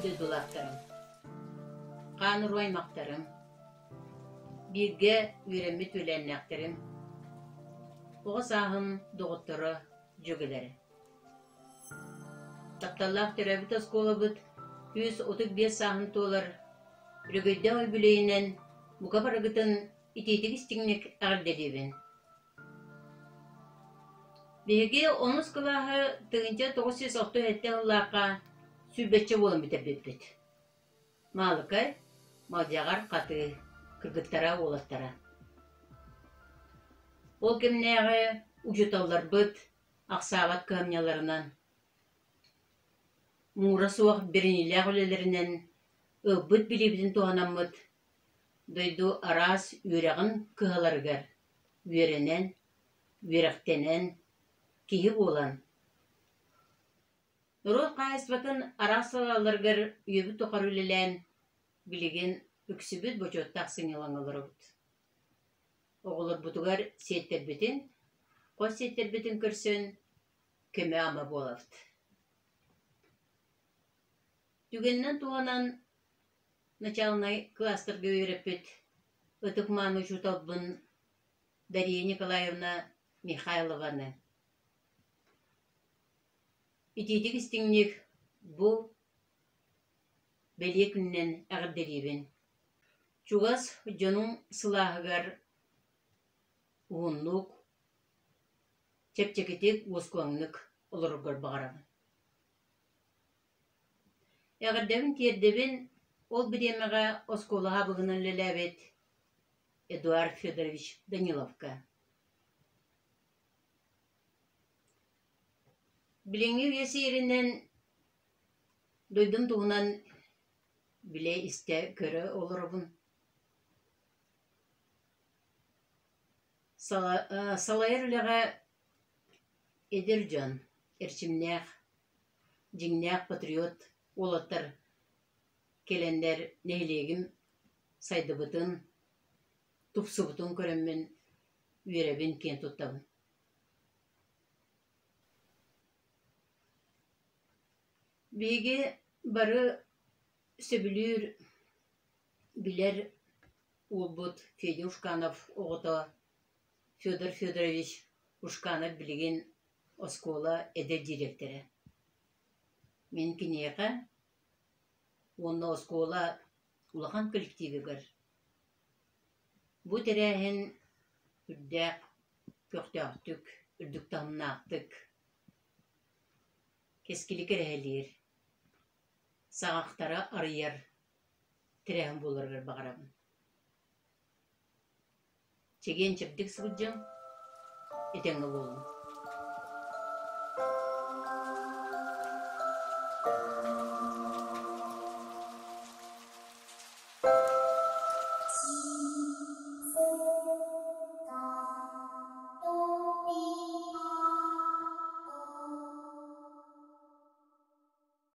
дойдулаахтарым, хаан уруу аймахтарым, бииргэ үөрэммит үөлээннээхтэрим, оҕо сааһым доҕотторо, дьүөгэлэрэ. Тапталлаах төрөөбүт оскуолабыт 135 сааһын туолар өрөгөйдөөх үбүлүөйүнэн бука барыгытын итиитик-истиҥник эҕэрдэлиибин. Биһиги онус кылааһы 1967 сыллаахха сүүрбэччэ буолан бүтэрбиппит. Маалыкай, Малдьаҕар, Хатыы кыргыттара, уолаттара. Ол кэмнээҕи учууталларбыт ахсаабат кыһамньыларынан, муҥура суох бэриниилээх үлэлэринэн ылбыт билиибитин туһанаммыт дойду араас үөрэҕин кыһаларыгар үөрэнэн, үөрэхтэнэн, киһи буолан, норуот хаһаайыстыбатын араас салааларыгар үйэбит тухары үлэлээн, билигин үксүбүт бочуоттаах сынньалаҥҥа олоробут. Оҕолорбутугар сиэттэрбитин, хос сиэттэрбитин көрсөн көмө-ама буолабыт. Түгэнинэн туһанан начаалынай кылаастарга үөрэппит ытык-мааны учууталбын Дария Николаевна Михайлованы итиитик-истиҥник бу бэлиэ күнүнэн эҕэрдэлиибин. Чугас дьонуҥ сылааһыгар уһуннук, чэпчэкитик, уоскулаҥнык олороргор баҕарабын. Эҕэрдэбин тиэрдэбин ол бириэмэҕэ оскуолаҕа быһынан үлэлээбит Эдуард Федорович Даниловка. Билиҥҥи үйэ сиэринэн дойдум туһунан билэ-истэ көрө олоробун. Салайар үлэҕэ эдэр дьон эрчимнээх, дьиҥнээх патриот уолаттар кэлэннэр нэһилиэгим сайдыбытын, тупсубутун көрөммүн үөрэбин, киэн туттабын. Биһиги бары сөбүлүүр, билэр уолбут Федя Ушканов оҕото Федор Федорович Ушканов билигин оскуола эдэр дириэктэрэ. Мин киниэхэ уонна оскуола улахан коллективыгар бу тэрээһин үрдээх көхтөөхтүк, үрдүк таһымнаахтык кэскили кэрэһэлиир, саҕахтары арыйар тэрээһин буоларыгар баҕарабын. Чэгиэн-чэбдик сылдьыҥ, этэҥҥэ буолуҥ.